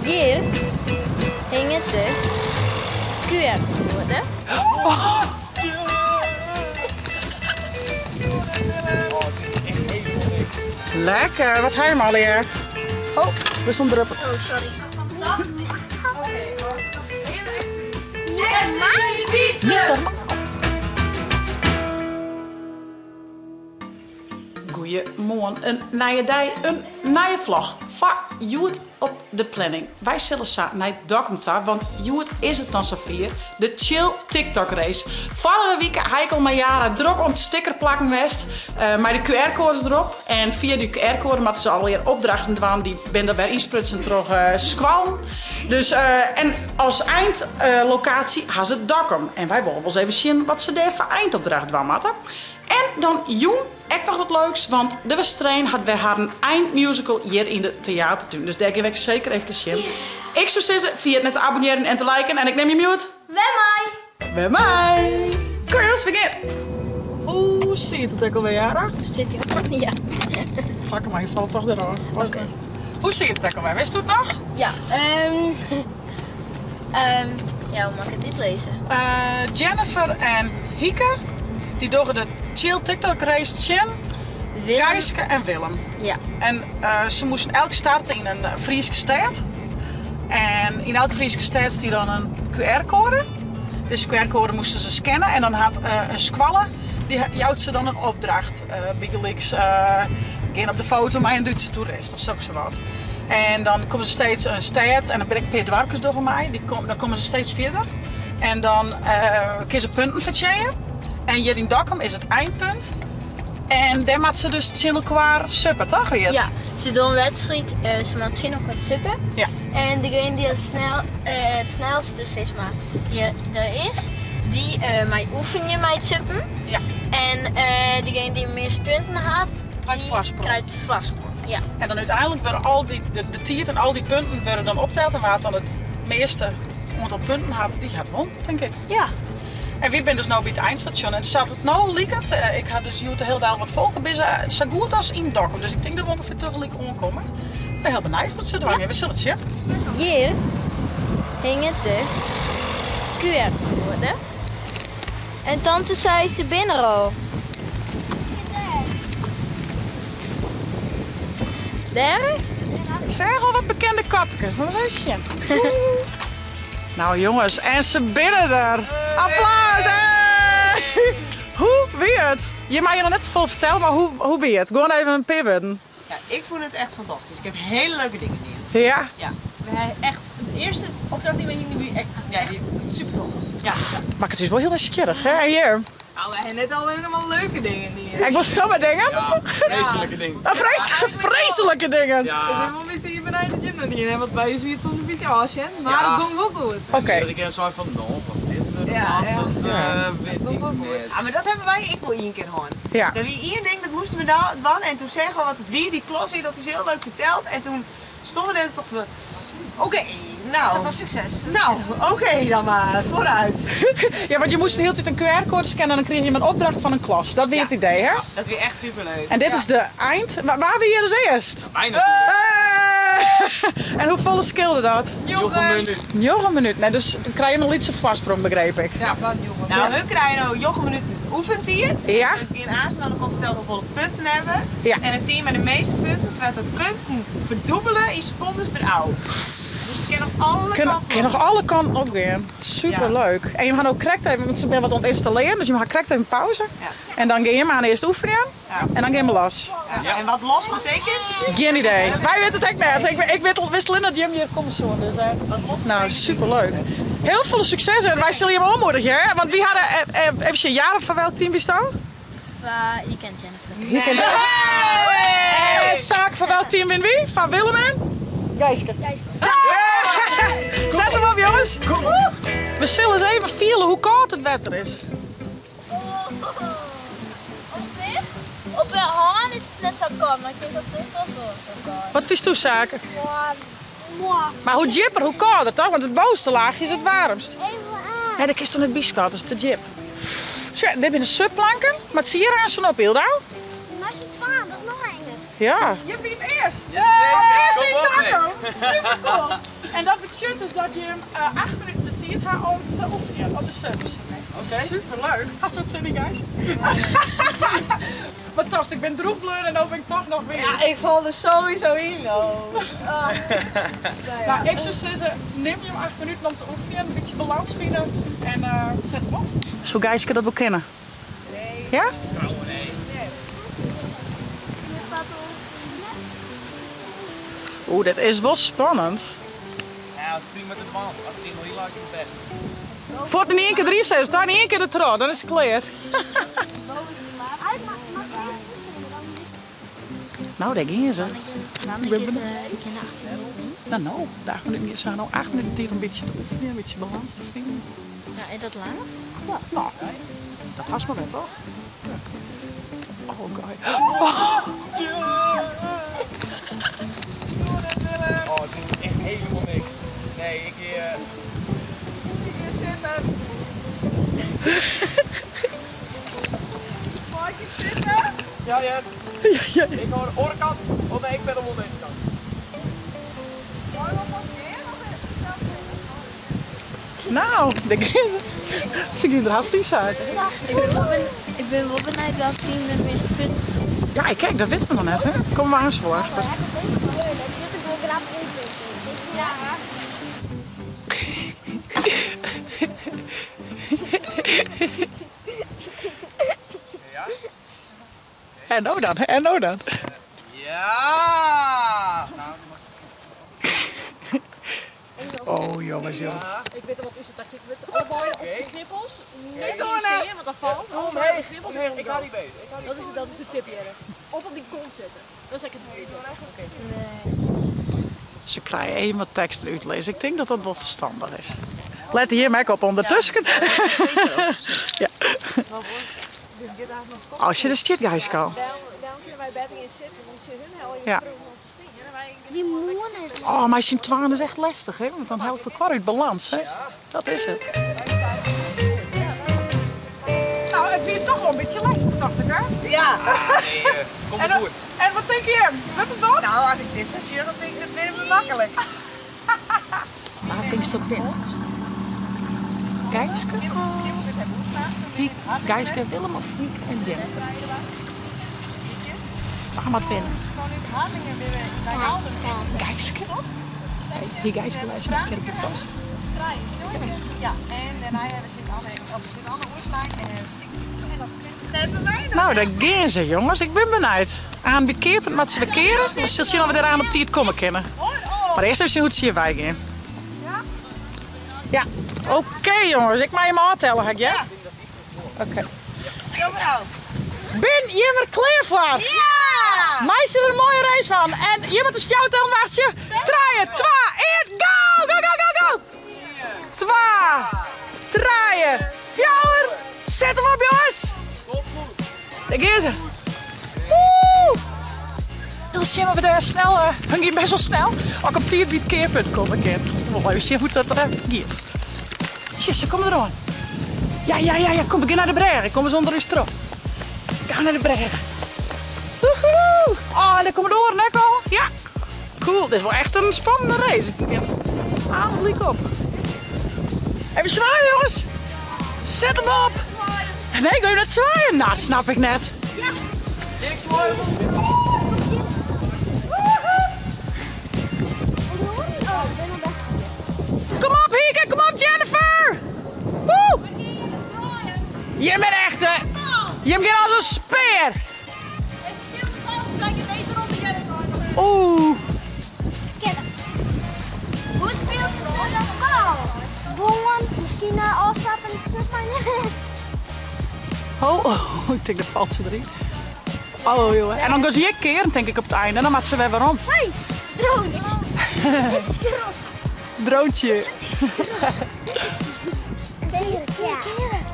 Hjir hinget de QR-koade. Lekker, wat ha jim allegear? Oh, bist oan it druppen. Oh, sorry. Niet normaal. Goeiemoarn, in nije dei, in nije vlog. Foar hjoed op de planning. Wy sille sa nei Dokkum ta, want hjoed is it dan safier, de Chill TikTok Race. Foarige wike ha ik al mei Yara drok oan it stickerplakken west, mei de QR-koades derop. En fia dy QR-koade moatte se allegear opdrachten dwaan, dy binne dan wer ynsprutsen troch skoallen. Dus, en as eindlokaasje ha se Dokkum. En wy wolle wolris even sjen wat se dêr foar eindopdracht dwaan moatte. En dan jûn ek noch wat leuks, want De Westereen hat wer harren eindmusical hjir yn de teatertún. Dus dêr gean we ek seker efkes sjen. Ik soe sizze, ferjit net te abonnearjen en te liken en ik nim jim hjoed. Wer mei! Wer mei! Kom jonges, we gean! Hoe siet it ek alwer, Yara? Sit je op? Ja. Pak him mar, je falt toch derôf. Oké. Hoe siet it ek alwer? Witsto it noch? Ja, ja, hoe moat ik it útlizze? Jennifer en Hieke, dy dogge de Chill TikTok Race tsjin Geiske en Willem. Ja. En se moasten elk starte yn in Fryske stêd. En yn elke Fryske stêd stie dan in QR-koade. Dizze QR-koade moasten se scanne en dan hat in skoalle, dy jout se dan in opdracht. Bygelyks, gean op de foto mei in Dútse toerist of soksawat. En dan komme se steeds in stêd en dan binne ek in pear doarpkes dogge mei, dan komme se steeds fierder. En dan kinne se punten fertsjinje. En hjir yn Dokkum is it eindpunt. En dêr moatte se dus tsjin elkoar suppe, toch wie it? Ja, se dogge in wedstriid, se moatte tsjin elkoar suppe. Ja. En degene dy't it snelste sis mar, der is, dy mei oefenje mei it suppen. Ja. En degene dy't de measte punten hat, dy krijt foarsprong. Ja. En dan úteinlik wurde al dy, de tiid en al dy punten wurde dan opteld en wa't dan it measte oantal punten hat, dy hat wûn, tink ik. Ja. En wy binne dus no by it eindstasjon en sa't it no liket, ik ha dus hjoed de hiele dei al wat folge, binne se sa goed as yn Dokkum. Dus ik tink dat we ûngefear tagelyk oankomme. Ik bin hiel benijd wat se dwaan gean. We sille it sjen. Hjir hinget de QR-koade. En tante sei se binne der al. Dêr? Ik seach al wat bekende kopkes, mar ris even sjen. Nou jonges, en se binne der! Applaus! Hey! Hoe wie it? Je meie noch net te folle fertelle, mar hoe wie it? Gewoan even in pear wurden. Ja, ik fûn it echt fantastysk. Ik ha hiele leuke dingen dien. Ja? Ja. We ha echt de earste opdracht dy't we hiene wie echt super tof. Ja. Mar it is wol hiel nijsgjirrich, hè? En jim? Nou, we ha net allinnich mar leuke dingen dien. Ek wol stomme dingen? Ja, freeslike dingen. Oh, freeslike dingen? Ja. Ik bin wol in bytsje benijd wat jim no dien ha, want by ús wie it soms in bytsje ôfsjen, mar Ja. it gong wol goed. Oké. Dat ik even sei fan, no, wat dit wurde Ja, moat, ja. dat wit Gong ik wol goed. net. Ja, mar dat hawwe wy ek wol ien kear hân. Ja. Der wie ien ding, dat moasten we dwaan en toen seagen we wat it wie, dy klas hie dat ús hiel leuk ferteld en toen stonden we dêr en tochten we, oké, nou. Dat was sukses. Nou, oké dan maar, vooruit. Ja, want je moest de hele tijd een QR-code scannen en dan kreeg je een opdracht van een klas. Dat wie it idee, hè? Dat wie echt superleuk. En dit is de eind. Wa wie hjir as earst? Wy natuerlik. Hey! En hoefolle skeelde dat? Njoggen minuten. Njoggen minuten. Nee, dus dan krije je in lytse foarsprong, begreep ik. Ja, van njoggen. Nou, hun krije no njoggen minuten oefentiid. Ja. Dan gean aanst dan noch fertelle hoefolle punten hawwe. Ja. En it team mei de measte punten krijt dat punten ferdûbele yn sekondes derôf. Dus it kin noch alle kanten Kin noch alle kanten op gean. Superleuk. En jim ha no krekt even, want se binne wat oan it ynstallearjen, dus jim ha krekt even pauze. Ja. En dan gean jim aan earst oefenjen Ja. en dan gean we los. Ja. En wat los betekent? Gjin idee. Wy witte it ek net. Ik wist allinne dat jim hjir komme soene. Dus, nou, superleuk. Hiel folle sukses en wy sille jim oanmoedigje, hè? Want wy hadden, even sjen, Yara, fan welk team bisto? Fan Hieke en Jennifer. Hieke en Jennifer. En Saak, fan welk team binne wy? Fan Willem en? Geiske. Geiske. Set him op, jonges. We sille ris even fiele hoe kâld it wetter is. Op sich, op de hân is it net sa kâld, mar ik tink dat it wol zo kâld. Wat fynsto, Sake? Mar hoe djipper, hoe kâlder, toch? Want it bovenste laachje is it waarmst. Nee, dêr kinst toch net byskatte, dat is te djip. Sjoch, dit binne supplanken. Moat se hjir aanst op, Ildou? Mei syn twaen, dat is noch enger. Ja. Je bent earst. Jazeker, Earst kom yn op, taco. hè. Supercool. En dat betsjut dus dat jim 8 minuten de tiid ha om te oefenjen op de sups. Super leuk. Hast der wat sin yn, Gijs? Wat tochtst, ik bin drûch bleaun en no bin ik toch noch wiet. Ja, ik fal der sowieso yn no. No, ik soe sizze, nim jim 8 minuten om te oefenjen, in bytsje balans fine en set him op. Soe Gijske dat wol kinne? Ja? Oeh, dit is wol spannend. Ja, as prima te dwaan. As it ien leit, is it bêst. Fuort yn ien kear deryn sizze, toch? Yn ien kear dertroch, dan is it klear. No, dêr gean se. No, no, de acht minuten gean se no 8 minuten tiid om in bytsje te oefenjen, in bytsje balans te finen. Ja, is dat lang? No, dat hast mar wer, toch? Oh, god. Oh, it is echt helemaal niks. Nee, ik. Hier zitten. Mag ik zitten? Ja, ja. Ik hoor de oare kant. Oh nee, ik ben al deze kant. No, dêr gean se. Se gean der hast yn saken. Ik bin wol benijd welk team de measte punten hat. Ja, ik ek, dat witte we noch net, hè? Komme we aanst wol achter. Dit is wol grappich. Ja. En no dan, en no dan. Ja! Oh jongens, jongens. Ik wit al wat ús tactyk wurdt. Allebei op de knippels. Net niet want dat valt. Allebei op de knippels. Omheeg, ik hou die beet. Ik hou die Dat is de tip, Jelle. Of op die kont zitten. Dat is eigenlijk het beter. Ze krije even wat teksten útlizze. Ik tink dat dat wol ferstannich is. Let hjir ek op ûndertusken. Ja. As je der stiet, Gijske al. Dêrom kinne wy better gean sitten, want tsjin hun helje Ja. je terug om te stean. En wij Die moon is. Oh, mei syn twaen is echt lestich, hè? Want dan helst elkoar út balans, hè? Dat is it. No, it wie toch wol in bytsje lestich, tocht ik, hè? Ja. Nee, komt En, wol goed. en wat tinke jim? Wurdt it wat? Nou, as ik dit sa sjoch, dan tink ik dat binne we maklik. Wa tinkst dat wint? Gijske? Gijske, Willem of Hieke en Jennifer? Wa moat winne? Gijske? Hie Gijske lêsten in kear op de post? Ja, en dêrnei hawwe we Sint-Anne op Sint-Anne oerslach en hawwe we Stichting. No, dêr gean se jonges. Ik bin benijd. Aan by it kearpunt moatte se wer keare. Dan sil sjen oft we dêr aan op tiid komme kinne. Mar earst even sjen hoe't se hjir wei gean. Ja, oké jonges. Ik mei jim ôftelle, ha ik heard. Oké. Bin jim der klear foar? Ja! Meitsje der in moaie race fan. En jim moatte dus fjouwer tellen wachtsje. Trije, twa, ien, go! Go, go, go, go! Twa, trije, fjouwer. Set him op jonges! Dêr gean se. Woe! Dan sjen we dêr snel. Hun giet best wol snel. As ik op tiid by it kearpunt komme kin. Ik wol even sjen hoe't dat giet. Sjoch, se komme deroan. Ja, ja, ja, ja, kom, we gean nei de brêge. Komme se ûnder ús troch. Gau nei de brêge. Woehoe! Oh, en dêr komme de oaren ek al. Ja, cool. Dit is wol echt in spannende race. Ik gean aardlik op. Even swaaien, jongens. Set him op. Nee, ik wil je net zwaaien. Nou, dat snap ik net. Ik swaai op. Kom op, Hieke. Kom op, Jennifer. Woe! Je bent echt... Je bent als een speer. Deze speelt de vals, dus wij in deze ronde Jennifer. Oeh. Hoe speelt het dan bal? Bommen, misschien afstappen, het maar net. Oh, oh, ik denk dat valt ze erin. Oh, jongen. En dan gaan ze hier keren, denk ik, op het einde. En dan maakt ze weer waarom. Hey, droontje. Ik schrok. Droontje. Keren, keren.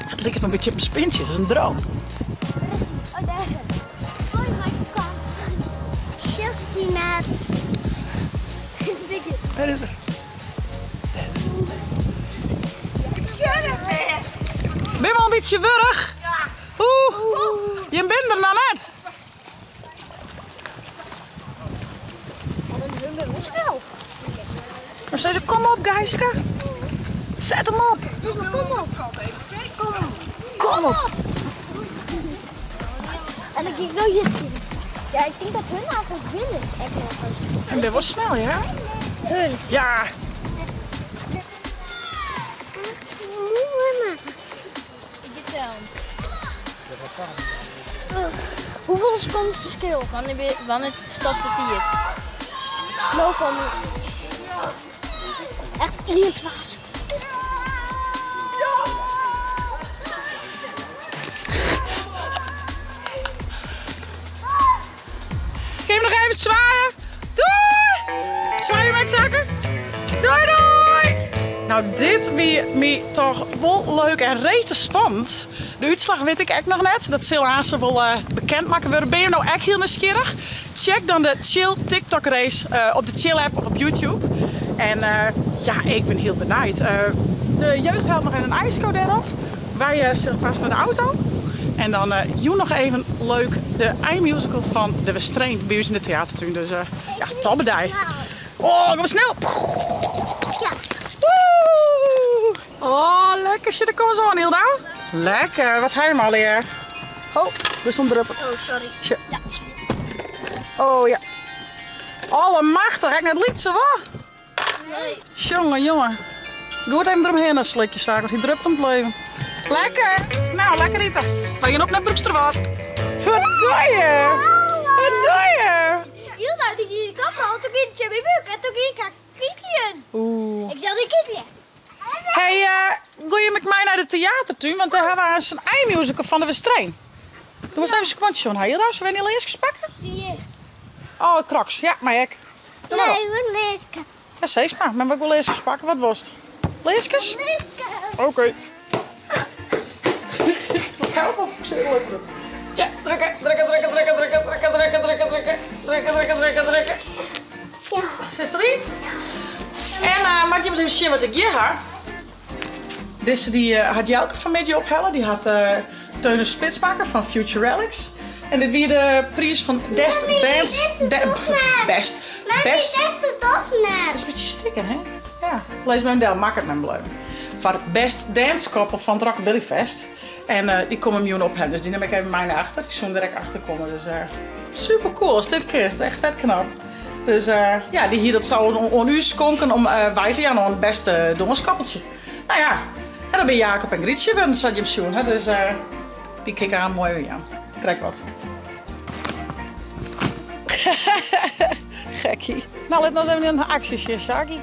Het lijkt een beetje op een spintje, dat is een droom. Oh, daar. Oh my god. Shit, die net. Dikke. Ben je wel een beetje wurg? Ja. Oeh, je bent er nou net. Hoe snel? Maar zei ze, kom op Gijske. Zet hem op. Zeg maar, kom op. Kom op. Kom op. En dan ging ik wel hier zitten. Ja, ik denk dat hun eigenlijk winnen. Echt nog eens. En dat was snel, ja? Hun. Ja. Hoeveel seconden verschil? Wanneer stopt het hier? Loop van echt 21. Geef nog even zwaaien. Doei! Zwaaien met zakken. Doei doei! Nou, dit wie me toch wel leuk en rete spannend. De uitslag weet ik echt nog net. Dat zal aan ze wel bekend maken worden. Ben je nou echt heel nieuwsgierig? Check dan de Chill TikTok race op de Chill app of op YouTube. En ja, ik ben heel benieuwd. De jeugd haalt nog even een ijsko daarop. Wij zitten vast naar de auto. En dan joe nog even leuk de iMusical van de Westreen bij ons in de theatertuin. Dus ja, topperdij. Oh, kom maar snel. Ja. Woe! Oh, lekker. Shit, daar komen ze aan, Hilda. Lekker. Wat ga je maar alweer? Oh, we stonden erop. Oh, sorry. Tje. Ja. Oh ja. Allemachtig. Heb ik net liet ze wat? Nee. Jongen, jongen. Doe het even eromheen een slikje, zaak, want hij drupt om het leven. Lekker. Nou, lekker eten. We gaan op naar Broeksterwâld. Wat doe je? Wat doe je? Hilda, die ging de kapper al, toen ging het in mijn en toen ging ik haar kietelen. Oeh. Ik zal die kietelen. Hey, ga je met mij naar de theatertuin? Want daar hebben we een iMusical van de Westreen. Doe eens even een squantje van haar. Hilda, zullen we niet leesjes pakken? Oh, crocs. Ja, maar ik. Doe maar op. Nee, wat leesjes. Ja, zees maar. Maar ik wil leesjes pakken. Wat was het? Leesjes? Leesjes. Oké. Help of lukt het? Ja, drukken, drukken, drukken, drukken, drukken, drukken, drukken, drukken, drukken, drukken, drukken, drukken, drukken. Ja. Zit erin? En maak je eens even zien wat ik hier heb. Deze die had Jelke van Media ophellen. Die had Teun Spitsmaker van Future Relics. En dit weer de prijs van Best Bands. Best. Best. Dit is toch net. Dat is een beetje stikken, hè? Ja. Lees mijn del, maak het mijn bleu. Voor Best Dance Couple van het Rockabilly Fest. En die komen hem op hem, dus die neem ik even mij naar achter. Die zullen direct achter komen. Dus super cool als dit keer. Is echt vet knap. Dus ja, die hier dat zou on u skonken om wij te gaan aan het beste donderskappeltje. Nou ja, en dan ben Jacob en Grietje weer, zat je hem zoen, hè? Dus die kikken aan mooi weer aan. Trek wat. Gekkie. Nou, let nou eens even in de acties hier, Shaki.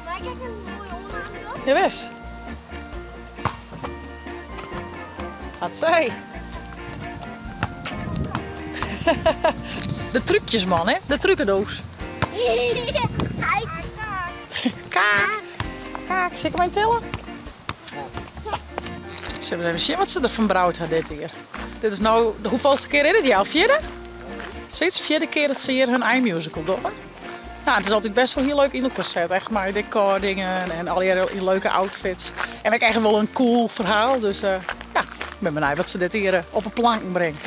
Maar ik heb een mooie onderkant. Jawel. Wat zei? De trucjes, man, hè? De trucendoos. Kaak. Kaak. Zit ik hem tillen? Zullen we even zien wat ze er van brouwd hebben dit hier? Dit is nou de hoeveelste keer in het jaar? Vierde? Steeds vierde keer dat ze hier hun iMusical doen. Nou, het is altijd best wel heel leuk in elkaar zet. Echt maar decor dingen en al die leuke outfits. En we krijgen wel een cool verhaal. Dus ja, ik ben benieuwd wat ze dit hier op een plank brengen.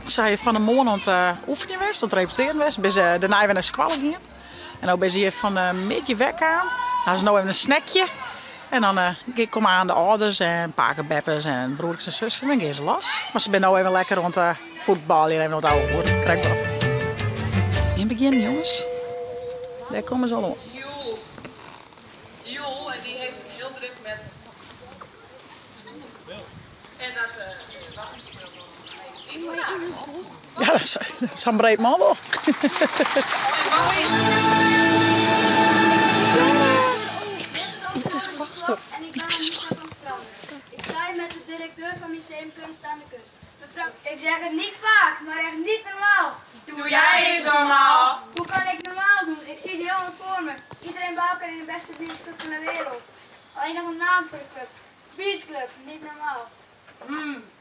Zij van de morgen aan het oefenen was, aan het repeteren was. Ben ze daarna weer naar squallen gaan. En nou ben ze hier van de midje weg aan. Nou is nou even een snackje. En dan komen aan de ouders en paken, beppers en broertjes en zusjes. En dan gaan ze los. Maar ze zijn nou even lekker rond de voetbal en even rond de oude hoer. Krijg wat. In het begin, jongens. Daar komen ze al om. Joel, en die heeft het heel druk met. En dat Ja, dat is een breed man wel. Piepje is vast. Piepje is vast. Ik sta hier met de directeur van Museum Kunst aan de Kust. Mevrouw, ik zeg het niet vaak, maar echt niet normaal. Doe jij eens normaal? Hoe kan ik normaal doen? Ik zie het helemaal voor me. Iedereen bij elkaar in de beste beachclub van de wereld. Alleen nog een naam voor de club. Beachclub, niet normaal.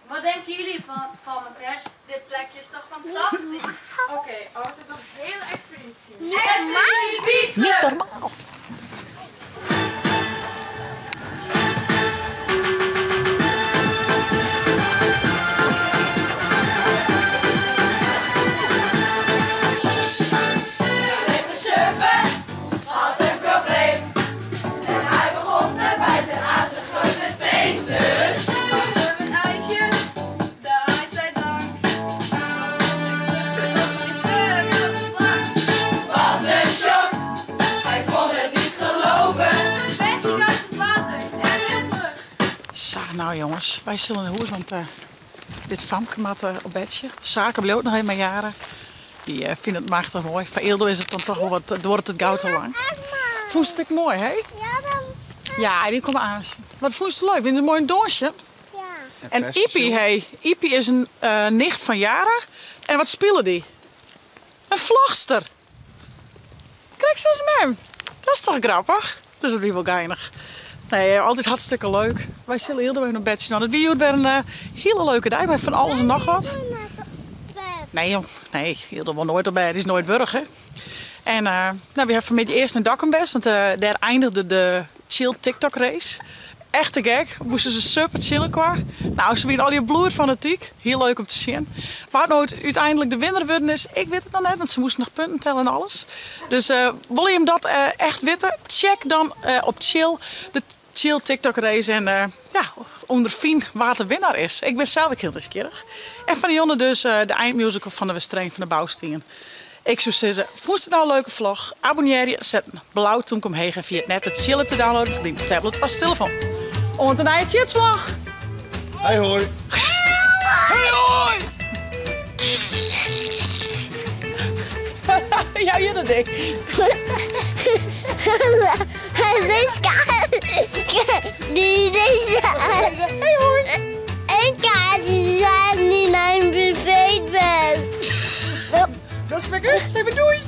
Wat denken jullie van mijn pers? Dit plekje is toch fantastisch? Oké, oh, het nog een hele expeditie. Niet normaal. Surfen, wat Nou jonges, wy sille nei hûs, want dit famke moat op bedsje. Sake bliuwt noch even mei Jara. Dy fynt it machtich moai. Foar Ildo is it dan toch wol wat, duorret it gau te lang. Fûnst it ek moai, hè? Ja, dy komme aanst. Wat fûnst leuk? Wiene se moai oan it dânsjen? Ja. En Ypie, hé. Ypie is in nicht fan Jara. En wat spile dy? In vlogster! Krekt sa as mem. Dat is toch grappich? Dus dat wie wol geinich. Nee, altyd hartstikke leuk. Wy sille Hilde even op bedsje dwaan. It wie hjoed wer in eh, hiele leuke dei mei fan alles en noch wat. Nee jong, nee, Hilde wol noait op bêd. Die is noait wurch, hè. En uh, nou, we ha fanmiddei earst nei Dokkum west, want uh, dêr eindigde de Chill TikTok race. Echt te gek. Moasten se super tsjin elkoar. Nou, se wiene allegear bloedfanatyk. Hiel leuk om te sjen. Wa't no úteinlik de winner wurden is, ik wit it noch net, want se moasten noch punten telle en alles. Dus uh, wolle jim dat uh, echt witte? Check dan uh, op Chill de Chill TikTok race en ja, ûnderfyn wa't de winner is. Ik bin sels ek hiel nijsgjirrich. En fan 'e jûn dus de eindmusical fan de Westereen fan de Boustien. Ik soe sizze, fûnst it no in leuke vlog? Abonnearje, set in blau tûmke omheech en ferjit net de Chill app te downloaden foar dyn tablet as telefoan. Oant de nije Tjitsvlog! Hei hoi! Hei hoi! Jou je dat ding. Deze. Hei hoi! En kaartjes zijn nu mijn buffet ben. Dat is weer goed. Even doei!